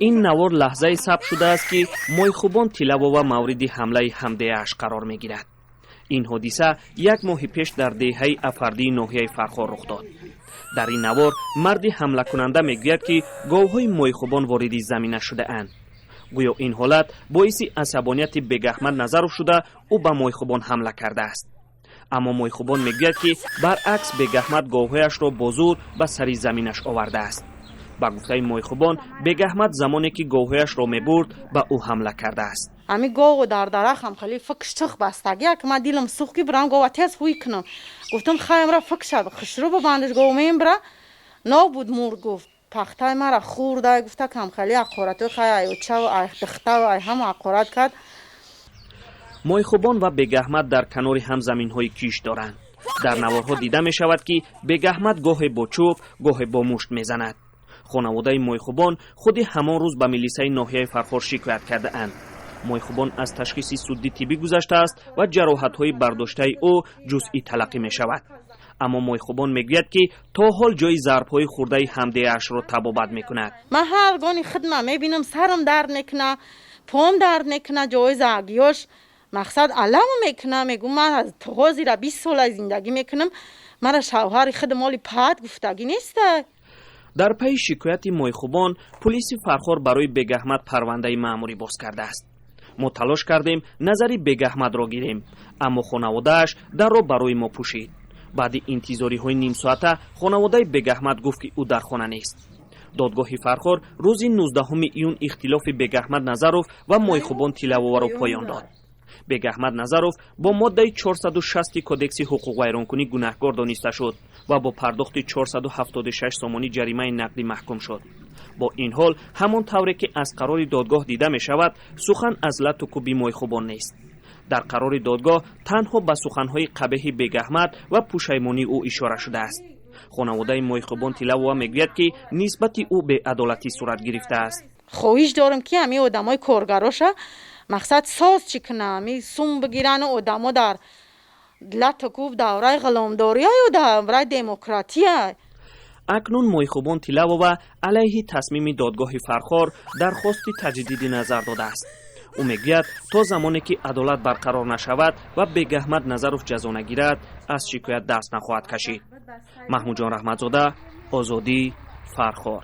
Ин навор лаҳзае сабт шудааст, ки Мойхубон Тилавова мавриди ҳамлаи ҳамдеҳааш қарор мегирад. Ин ҳодиса як моҳи пеш дар деҳаи Афардии ноҳияи Фархор рух дод. Дар ин навор марди ҳамлакунанда мегӯяд, ки говҳои Мойхубон вориди замина шудаанд. Гӯё ин ҳолат боиси асабонияти Бегаҳмад Назаров шуда, ӯ ба Мойхубон ҳамла кардааст. Аммо Мойхубон мегӯяд, ки баръакс, Бегаҳмад говҳояшро бо зӯр ба сари заминаш овардааст. Ба гуфтаи Мойхубон, Бегаҳмад замоне ки говҳояшро мебурд, ба ӯ ҳамла кардааст. Ҳами гову дар дарахам хеле фикш чих бастагия, ки ман дилам сӯхт, ки бирам гова тез ҳуй кунам. Гуфтам, хаямра фикша хушрӯ бибандиш, гов мембра нобуд мур. Гуфт, пахтаи мара хӯрда, гуфта, кам хеле ҳақоратои хай ай очаву ай духтаву ай ҳама ҳақорат кард. Мойхубон ва Бегаҳмад дар канори ҳам заминҳои кишт доранд. Дар наворҳо дида мешавад, ки Бегаҳмад гоҳе бо чӯб, гоҳе бо мушт мезанад. Хонаводаи Мойхубон худи ҳамон рӯз ба милисаи ноҳияи Фархор шикоят кардаанд. Мойхубон аз ташхиси судди тиббӣ гузаштааст ва ҷароҳатҳои бардоштаи ӯ ҷузъӣ талаққӣ мешавад. Аммо Мойхубон мегӯяд, ки то ҳол ҷои зарбҳои хурдаи ҳамдеҳаашро табобат мекунад. Ман ҳар гони хидма мебинам, сарам дард мекуна, пом дард мекуна, ҷои загиёш мақсад алам мекуна. Мегӯм, ман аз ҳозира 20 сола зиндагӣ мекунам, мара шавҳари худам оли паат гуфтагӣ неста. Дар пайи шикояти Мойхубон пулиси Фархор барои Бегаҳмад парвандаи маъмурӣ боз кардааст. Мо талош кардем назари Бегаҳмадро гирем, аммо хонаводааш дарро барои мо пӯшид. Баъди интизориҳои нимсоата хонаводаи Бегаҳмад гуфт, ки ӯ дар хона нест. Додгоҳи Фархор рӯзи 19 июн ихтилофи Бегаҳмад Назаров ва Мойхубон Тилавоваро поён дод. Бегаҳмад Назаров бо моддаи 460 Кодекси ҳуқуқвайронкунӣ гунаҳкор дониста шуд ва бо пардохти 476 сомонӣ ҷаримаи нақдӣ маҳкум шуд. Бо ин ҳол, ҳамон тавре ки аз қарори додгоҳ дида мешавад, сухан аз лату кӯби Мойхубон нест. Дар қарори додгоҳ танҳо ба суханҳои қабеҳи Бегаҳмад ва пушаймонии ӯ ишора шудааст. Хонаводаи Мойхубон Тилавова мегӯяд, ки нисбати ӯ беадолатӣ сурат гирифтааст. Хоҳиш дорам, ки ҳамин одамои коргароша мақсад соз чӣ куна, ҳами сум бигирану одамо дар лату кӯб давраи ғуломдориаю давраи демократия. Акнун Мойхубон Тилавова алайҳи тасмими додгоҳи Фархор дархости таҷдиди назар додааст. Ӯ мегӯяд, то замоне ки адолат барқарор нашавад ва Бегаҳмад Назаров ҷазо нагирад, аз шикоят даст нахоҳад кашид. Маҳмудҷон Раҳматзода, Озодӣ, Фархор.